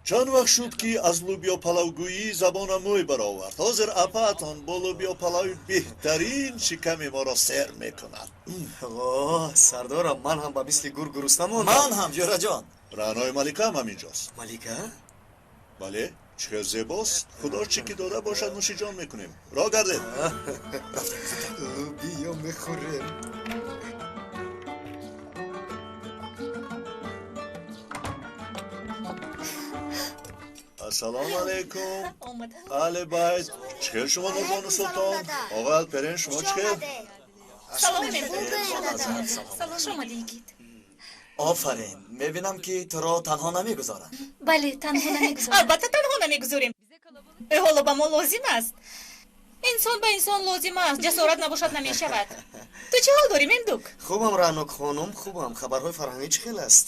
Чанд вақт шуд, ки аз лӯбиё палавгӯӣ забонам мӯй баровард. Ҳозир апаатон бо лӯбиё палави беҳтарин шиками моро сер мекунад. О, сардорам, ман ҳам ба мисли гург гурусна мондам. Ман ҳам, ҷӯраҷон. Раънои Маликаам ҳаминҷост. Малика? Бале, чӣ хел зебост. Худо чӣ ки дода бошад, нӯшиҷон мекунем. Роҳ гардед. Лӯбиё мехӯрем. Ассалому алайкум. Аҳли байт. Чӣ хел шумо, Нурбону Султон? Оғои Алперен, шумо чӣ хел? Салом, хуш омадӣ, йигит. Офарин, мебинам, ки туро танҳо намегузоранд. Бале, танҳо намегузорам. Албатта, танҳо намегузорем. Ӯ ҳоло ба мо лозим аст. Инсон ба инсон лозим аст, ҷасорат набошад, намешавад. Ту чӣ ҳол дорӣ, Мемдук? Хубам, Раънок хонум, хубам. Хабарҳои фарҳангӣ чӣ хел аст?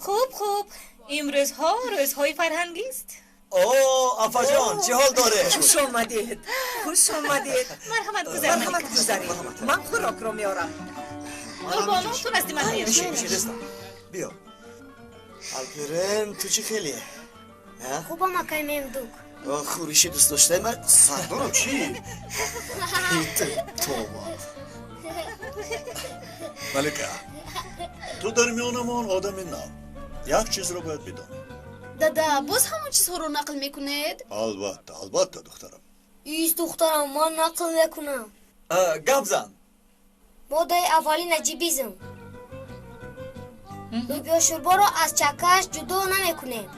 Хуб, хуб. Имрӯзҳо рӯзҳои фарҳангист. О, апаҷон, чӣ ҳол доред? Хуш омадед, хуш омадед. Марҳамат, гузар. Марҳамат, гузаред, ман хӯрокро меорам. Нурбону, ту назди ман биё. Бишин, бишин, дӯстам, биё. Алперен, ту чӣ хеле? Хубам, акай Мемдук. Хӯриши дӯстдоштаи ман. Сардорам, чӣ? Тоба. Малика, ту дар миёнамон одами нав. Як чизро бояд бидонӣ. Дада, боз ҳамон чизҳоро нақл мекунед? Албатта, албатта, духтарам. Ист, духтарам, ман нақл мекунам. Гап зан. Моддаи аввали наҷибизм. Лӯбиёшӯрборо аз чаккааш ҷудо намекунем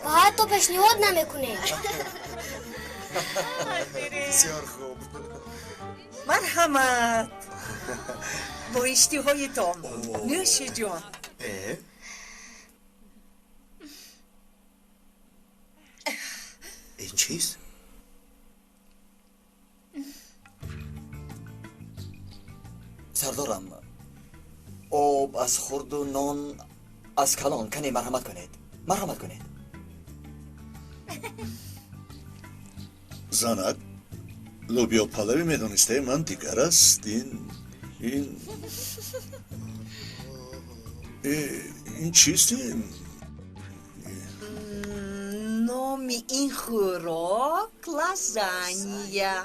ва ҳатто пешниҳод намекунем. Бисёр хуб. Марҳамат, бо иштиҳоятон, нӯши ҷон. Э? Ин чист? Сардорам, об аз хурду нон аз калон. Кане, марҳамат кунед, марҳамат кунед. Занак, лӯбиё палави медонистаи ман дигар аст. Ин чист ин? Номи ин хӯрок лазанья.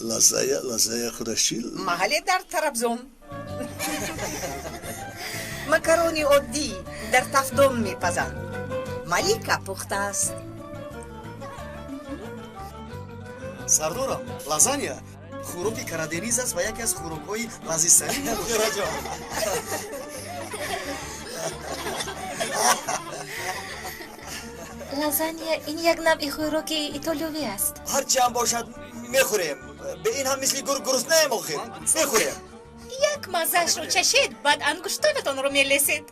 Лазая, лазая худаш чӣ? Маҳалле дар Трабзон. Макарони оддӣ дар тафдон мепазанд. Малика пухтааст. Сардорам, лазанья хӯроки Карадениз аст ва яке аз хӯрокҳои лазизтарин. Ҷӯраҷон. Лазанья ин як навъи хӯроки итолиёвӣ аст. Ҳарчи ҳам бошад, мехӯрем. Бе ин ҳам мисли гург гуруснаем, охир мехӯрем. Як маззаашро чашед, баъд ангуштонатонро мелесед.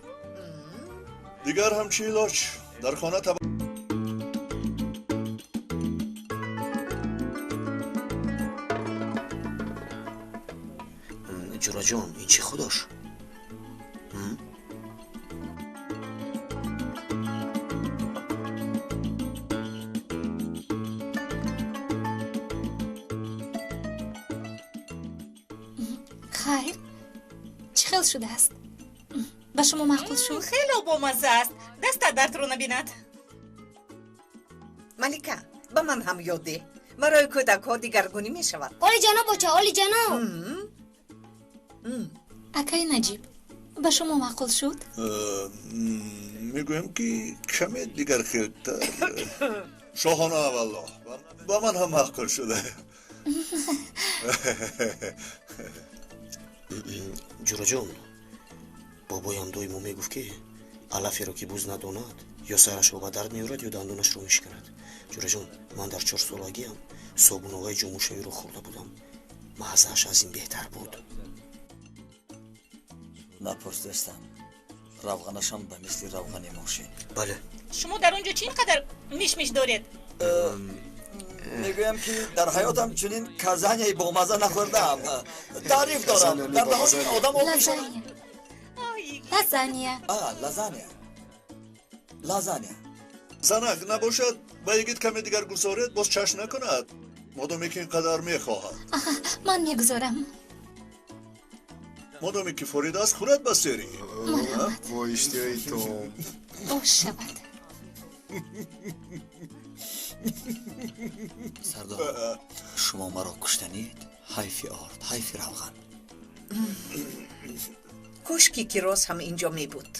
Дигар ҳам чӣ илоҷ? Дар хона Ҷӯраҷон, ин чӣ худош? Хайр, чӣ хел шудааст? Ба шумо маъқул шуд? Хело бомазза аст, дастат дардро набинад. Малика, ба ман ҳам ёд деҳ. Барои кӯдакҳо дигаргунӣ мешавад. Олиҷаноб, боча, олиҷаноб. Акаи Наҷиб, ба шумо маъқул шуд? Мегӯям, ки каме дигар хелтар. Шоҳона, валлоҳ, ба ман ҳам маъқул шуда. Ҷӯраҷон, бобоям доимо мегуфт, ки алаферо ки буз надонад, ё сарашро ба дард меорад, ё дандонашро мешиканад. Ҷӯраҷон, ман дар 4-солагиам собуноваи ҷомушавиро хӯрда будам. Маззааш аз ин беҳтар буд. Напурс, дӯстам, равғанашам ба мисли равғани мошин. Бале. Шумо дар он ҷо чӣ ин қадар мишмиш доред? Мегӯям, ки дар ҳаётам чунин казанияи бомазза нахӯрдаам. Таъриф дорам, дар даҳони одам об мешавад. Лазанья. Лазанья, лазанья. Занак, набошад, ба йигит каме дигар гузоред, боз чашм накунад, модоме ки ин қадар мехоҳад. Ман мегузорам. Модоме ки форид аст, хӯрад ба серӣ. Бо иштиҳои том. Бош шавад. Сардор, шумо маро куштанид? Ҳайфи орд, ҳайфи равған. Кошки кироз ҳам инҷо мебуд.